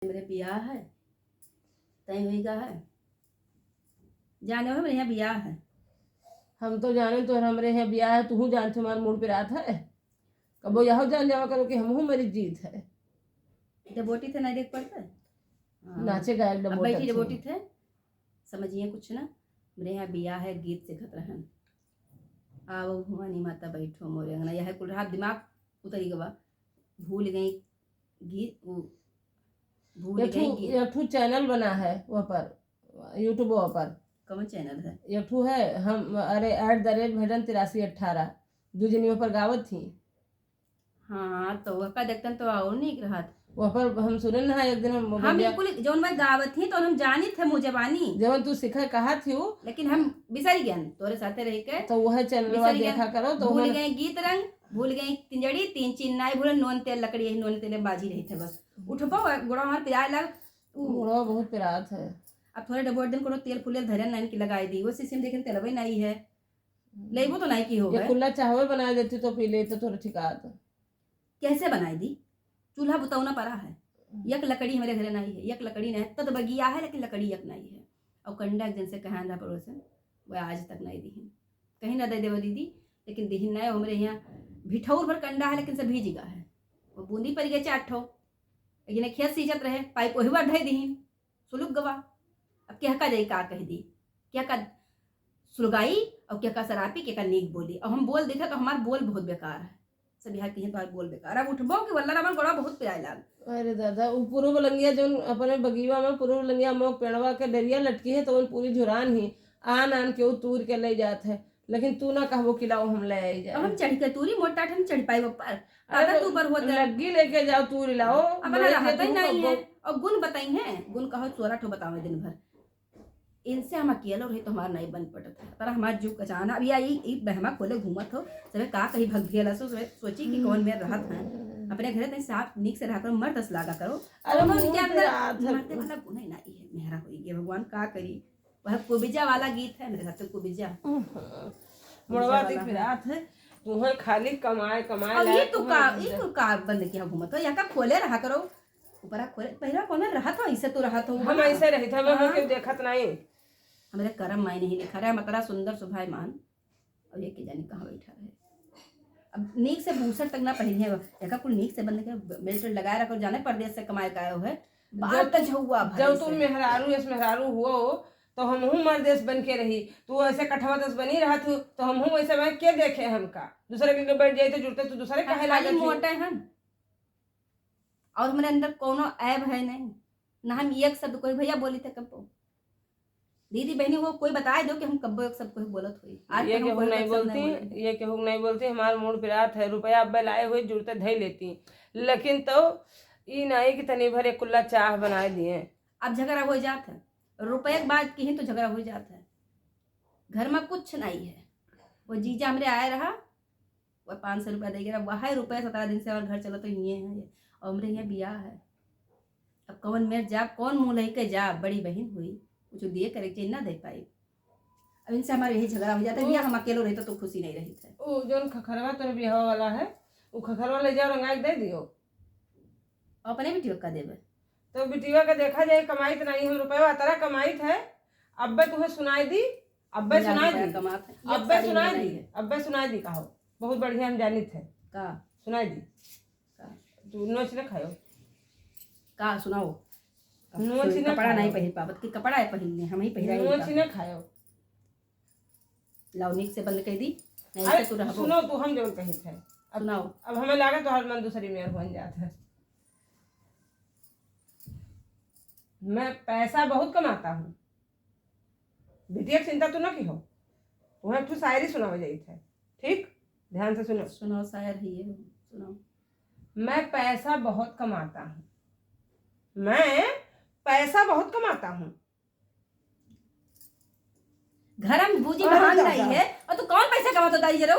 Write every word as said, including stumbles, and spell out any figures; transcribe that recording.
हमरे बियाह है, तय होइगा है, जाने हो, हमरे यहाँ बियाह है। हम तो जाने तो हमरे यहाँ बियाह है, तुहू जानत हो हमार मूड़ पिरात है। कबो यहो जान जावा करो कि हमहू मरी जीत है। डबोटी थे, नहीं देख पड़ता है। हाँ। नाचे गायक अब डबोटी बैठी थे। डबोटी थे, समझिए कुछ ना। हमरे यहाँ बियाह है, गीत सीखत रहन। आओ भवानी माता बैठो मोरे अंगना, यह कुल रहा दिमाग उतरी गवा, भूल गई गीत, वो भूल एक ठू, गई गीत। एक ठू चैनल बना है वह पर, YouTube पर। कौन चैनल है? एक ठू है, हम, अरे, एट द रेट भजन तिरासी अठारह, दू जनी वह पर गावत थी। हाँ, तो वह का देखतन तो और नहीं रहत। वह पर हम सुने ना, एक दिन हम हम बोलिया बिल्कुल जौन मैं गावत ही तो हम जानित है मुँह जबानी। जवन तू सीखे कहा थी वो। लेकिन हम बिसर गए तोरे साथे रह के। तो वह चैनलवा बिसर गए। देखा करो, तो भूल वह गए गीत रंग, भूल गए तिंजड़ी, तीन चीन नाई भूलन, नून तेल लकड़ी, यही नून तेल बाजी रही थे बस। उठबो, गोड़ा हमार पिराए लग। उ मुड़वा बहुत पिरात है। अब थोड़े डबोट दिन कोनो तेल फूले धरे नाइन की लगाई दी, वो सीसी में देखे तेलवे नहीं है। लेबो तो नहीं की हो ये गए। कुल्ला चाहवे बना देती तो पी लेते, थोड़ा ठिकात। कैसे बनाई दी? चूल्हा बुतौना पड़ा है, हम्म। एक लकड़ी हमरे घरे नहीं है, एक लकड़ी नहीं है, तद बगिया है लेकिन लकड़ी एक नहीं है। और कंडा एक जन से कहा रहा पड़ोसन, वह आज तक नहीं दी। कहीं ना दे देवो दीदी, लेकिन दिहिन नहीं। हमरे यहाँ भिठौर भर कंडा है लेकिन सब भीज गया है, वो बूंदी पड़ गया चार ठो। एक जने खेत सींचत रहे, पाइप वही बार धई दिहिन, सुलुक गवा। अब केहका जाई का कह दी, केहका सुलगाई और केहका सरापी, केहका नीक बोली। और हम बोल देते तो हमार बोल बहुत बेकार है, सब यहाँ कहीं तो बोल बेकार। अब उठबो कि वल्ला रामन गोड़ा बहुत पिराए लाग। अरे दादा, उ पूर्व लंगिया जौन अपने बगीवा में पूर्व लंगिया मौक पेड़वा के डरिया लटकी है, तो उन पूरी झुरान ही आन आन के उ तूर के ले जात है, लेकिन तू ना कहबो कि लाओ हम ले आई जाए। हम चढ़ के तूरी, मोटा ठन चढ़ पाई ऊपर, अरे ताकत तो ऊपर होत है। लग्गी लेके जाओ, तूर लाओ, अपना रहत ही नहीं है। और गुण बताई है, गुण कहो, सोलह ठो बतावे दिन भर। इनसे हम अकेले रही तो हमार नहीं बन पड़त है, पर हमार जीव कचान है। अब या ई, ई बहमा खोले घूमत हो, सबे का कही भग भियल सो, सबे सोची कि कौन मेर रहत है। अपने घरे तनी साफ नीक से रहा करो, मर्द अस लागा करो। अरे कौनो मुंह इनके पे अंदर रात है। मर्दे वाला गुण ही नहीं है, मेहरा होई गया, भगवान का करी। वह कुबिजा वाला गीत है, मेरे साथ तो कुबिजा। मुड़वा कुबिजा दिख वाला है। रात है, तुम्हें खाली कमाए, कमाए अब ये लायक तू तुम्हें का, ये तू का बंद किया घूमत हो, या का खोले रहा करो, ऊपरा खोले, पहला कौन रहत हो, ऐसे तू रहत हो, हम ना? ऐसे रहित है, हम हाँ। केहू देखत नहीं। हमरे करम माई नहीं लिखा रहे, मतरा सुंदर सुभायमान, और ये के जाने कहाँ बैठा रहे। अब नीक से बूसट तक ना पहिने हो, एका कुल नीक से बंद के बेल्ट लगाए रखो, जाने परदेस से कमाए के आयो है, बाल जब तो तुम, झउआ भरे जब तुम से। मेहरारू, यस मेहरारू हुओ, तो हमहू मर्देस बन के रही। तू ऐसे कठवा दस बनी रहत हो, तो हमहू वैसे बन के देखे हमका। दूसरे के बैठ जाई तो जुड़ते, तू दूसरे हम कहे खाली लागत हो। मोटे हन। और हमरे अंदर कौनो ऐब है नहीं, ना हम एक शब्द कोई भैया बोली थे कब्बो। दीदी बहनी वो कोई बताए दो कि हम कब्बो एक शब्द कोई बोलत हुई। आज ये तक हम केहू कोई नहीं एक शब्द नहीं बोलती, बोले। ये केहू नहीं बोलती, हमार मूड़ पिरात है, रुपया अब्बे लाए हुए जुड़ते धई लेती, लेकिन तो ई नहीं कि तनी भर एक कुल्ला चाह बनाए दिए। अब झगड़ा हो जात है, रुपये के बात की ही तो झगड़ा हो जात है। घर में कुछ नहीं है। वो जीजा हमरे आए रहा, वह पाँच सौ रुपया दे गया, वह रुपया सत्रह दिन से हमारे घर चलत तो ये है, और हमरे यहाँ बियाह है। अब कौन मेर जाब, कौन मुँह लेके जाब, बड़ी बहन हुई, कुछ दिए करे के चाहिए, ना दे पाई। अब इनसे हमारे यही झगड़ा हो जाता है, ओ। बियाह हम अकेलो रहते तो खुशी नहीं रही थे। ओ, जौन खखरवा तोरे बियाह वाला है, वो खखरवा ले जाओ, रंगाई के दे दियो। अपने बिटिया का देबे? तो बिटिया का देखा जाए, कमाई तो नहीं, हम रुपया अतरा कमाई थे, अब्बे तुम्हें सुनाई दी, अब्बे हजार सुनाई रुपया दी, कमात है। एक अब्बे साड़ी सुनाई में दी, नहीं है। अब्बे सुनाई दी, कहो, बहुत बढ़िया हम जानित है। का? सुनाई दी। का? तू नोच न खायो। का सुनाओ? नोच न कपड़ा खायो। नहीं पहिर पावत, कि कपड़ा है पहिरने, हम ही पहिरा ही नोच का। न खायो। लाओ, नीक से बंद कर दी, नहीं अरे, तो तू रहबो। सुनो, तू हम जौन कहित है। अब, सुनाओ। अब हमें लागे तोहर मन दूसरी मेर बन जात है। मैं पैसा बहुत कमाता हूँ। बिटिया के चिंता तू न की हो। वह एक ठो शायरी सुनावे जाइत है। ठीक? ध्यान से सुनो। सुनाओ, शायर ही है, सुनाओ। मैं पैसा बहुत कमाता हूँ। मैं पैसा बहुत कमाता हूँ। घर में बूजी अरे महान दादा। नहीं है, और तू कौन पैसा कमाता दाई जरा?